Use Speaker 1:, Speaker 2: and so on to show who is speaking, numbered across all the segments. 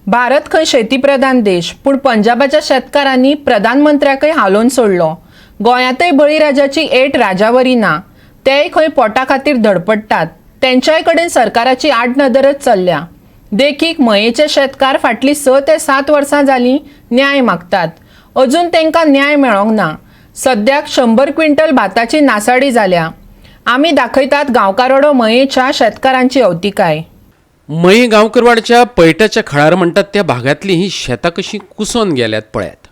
Speaker 1: भारत खंय शेतीप्रधान देश, पूण पंजाबाच्या शेतकारांनी प्रधानमंत्र्याकय हालोवन सोडलो. गोंयांतय बळीराजाची एट राजावरी ना. तेय खंय पोटा खातीर धडपडटात. तेंच्याय कडेन सरकाराची आडनदरच चल्ल्या. देखीक, मयेचे शेतकार फाटलीं 6 ते 7 वर्सां जालीं न्याय मागतात. अजून तांकां न्याय मेळोंक ना. सद्याक 100 क्विंटल भाताची नासाडी जाल्या. आमी दाखयतात गांवकारवाडो मयेच्या शेतकारांची अवतिकाय.
Speaker 2: मये गांवकरवाडच्या पैटाच्या खळार म्हणटात त्या भागांतली ही शेतां कशीं कुसोन गेल्यात पळयात.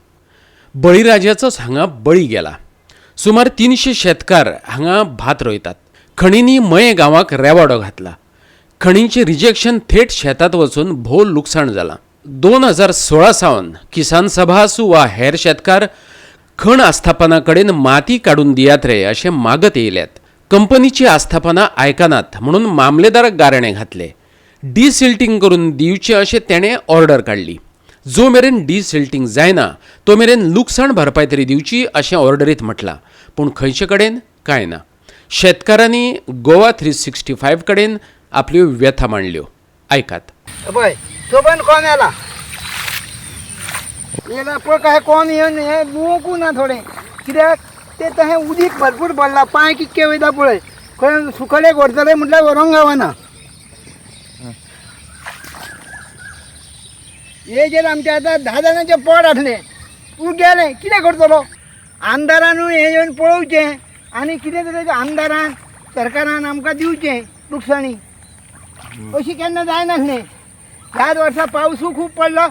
Speaker 2: बळीराजाचोच हांगा बळी गेला. सुमार 300 शेतकार हांगा भात रोयतात. खणींनी मये गांवाक रेवाडो घातला. खणींचें रिजेक्शन थेट शेतांत वचून भोव लुकसाण जालां. 2016 सावन किसान सभा आसूं वा हेर शेतकार खण आस्थापना कडेन माती काडून दियात रे अशें मागत येयल्यात. कंपनीची आस्थापनां आयकनात म्हणून मामलेदाराक गाराणें घातलें. डिसिल्टींग करून दिवचें अशें तेणें ऑर्डर काडली. जो मेरेन डिसिल्टींग जायना तो मेरेन लुकसाण भरपाय तरी दिवची अशें ऑर्डरीत म्हटलां, पूण खंयचे कडेन कांय ना. शेतकारांनी गोवा 365 कडेन आपल्यो व्यथा मांडल्यो. आयकात.
Speaker 3: पळय, सोबन कोण येला येला पळय. काय कोण येवन हें लुवोंकू ना थोडें, कित्याक तें तशें उदीक भरपूर भरलां. पांय कितके वयता पळय. खंय सुकलेक व्हरतले म्हटल्यार व्हरोंक गावना. हेजेर आमचें आतां 10 जाणांचें पोट आसलें पूण गेलें. कितें करतलो? आमदारानूय हें येवन पळोवचें आनी कितें तरी आमदारान सरकारान आमकां दिवचें. लुकसाणी अशी केन्ना जायनासलें. ह्याच वर्सा पावसूय खूब पडलो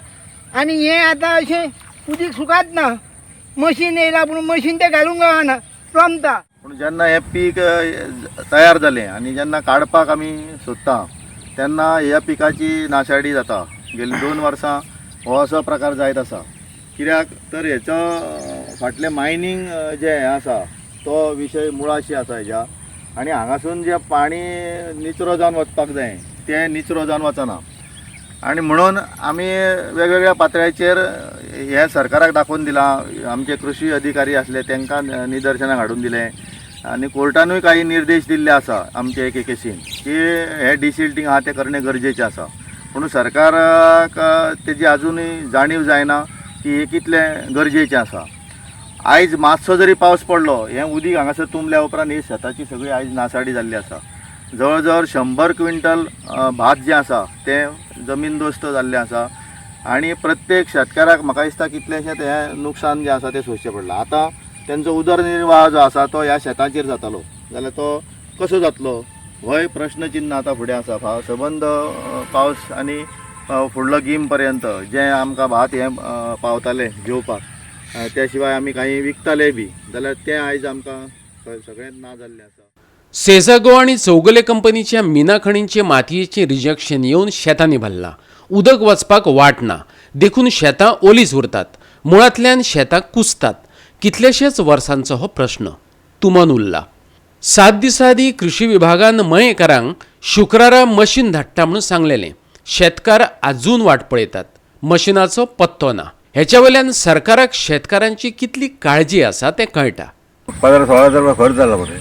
Speaker 3: आनी हें आतां अशें उदीक सुकात ना. मशीन येयलां पूण मशीन तें घालूंक गावना, रोमता.
Speaker 4: पूण जेन्ना हें पीक तयार जालें आनी जेन्ना काडपाक आमी सोदता तेन्ना ह्या पिकाची नाशाडी जाता. गेलीं 2 वर्सां हो असो प्रकार जायत आसा. कित्याक तर हेचो फाटलें मायनींग जें हें आसा तो विशय मुळाशी आसा हेज्या. आनी हांगासून जें पाणी निचरो जावन वचपाक जाय तें निचरो जावन वचना. आनी म्हणून आमी वेगवेगळ्या पातळ्याचेर हें सरकाराक दाखोवन दिलां. आमचे कृशी अधिकारी आसले तांकां निदर्शनाक हाडून दिलें आनी कोर्टानूय काही निर्देश दिल्ले आसा आमचे एके केसीन की हें डिसिल्टींग आहा तें करणे गरजेचें आसा. पूण सरकाराक तेजी आजुनूय जाणीव जायना की हें कितलें गरजेचें आसा. आयज मातसो जरी पावस पडलो, हें उदीक हांगासर तुंबल्या उपरांत ही शेताची सगळी आयज नासाडी जाल्ली आसा. जवळ जवळ 100 क्विंटल भात जें आसा तें जमीन दोस्त जाल्लें आसा आनी प्रत्येक शेतकाराक म्हाका दिसता कितलेंशें हें नुकसान जें आसा तें सोंसचें पडलां. आतां तेंचो उदरनिर्वाह जो आसा तो ह्या शेताचेर जातालो जाल्यार तो कसो जातलो होय प्रश्नचिन्न आतां फुडें आसा. सबंद पावस आनी फुडलो गीम पर्यंत जें आमकां भात हें पावतालें जेवपाक, त्या शिवाय आमी काही विकताले बी जाल्यार तें आयज आमकां सगळें ना जाल्लें आसा.
Speaker 2: सेझागो आनी चौगुले कंपनीच्या मिना खणींचे मातयेचें रिजेक्शन येवन शेतांनी भरलां. उदक वचपाक वाट ना, देखून शेतां ओलीच उरतात. मुळांतल्यान शेतां कुसतात. कितलेशेच वर्सांचो हो प्रश्न तुमन उरला. 7 दिसां आदीं कृशी विभागान मयेकारांक शुक्रारा मशीन धाडटा म्हणून सांगलेलें. शेतकार आजून वाट पळयतात. मशिनाचो पत्तो ना. हेच्या वयल्यान सरकाराक शेतकारांची कितली काळजी आसा तें कळटा.
Speaker 5: 15-16 हजार रुपया खर्च जाला मरे.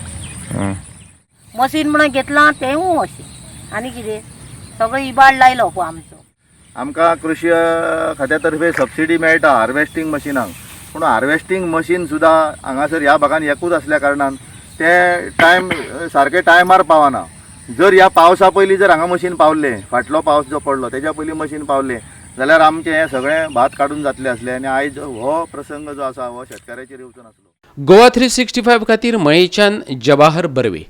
Speaker 6: मशीन म्हणून घेतलां तेंवूय अशें. आनी कितें, सगळो इबाड लायलो पळय आमचो.
Speaker 4: आमकां कृशी खात्या तर्फे सबसिडी मेळटा हार्वेस्टींग मशिनांक, पूण हार्वेस्टींग मशीन सुद्दां हांगासर ह्या भागान एकूच आसल्या कारणान ते टायम सारके टायमार पावना. जर ह्या पावसा पयलीं जर हांगा मशीन पावलें, फाटलो पावस जो पडलो तेज्या पयलीं मशीन पावलें जाल्यार आमचें हें सगळें भात काडून जातलें आसलें आनी आयज हो प्रसंग जो आसा हो शेतकाऱ्याचेर येवचो नासलो.
Speaker 2: गोवा 365 खातीर मयेच्यान जवाहर बर्वे.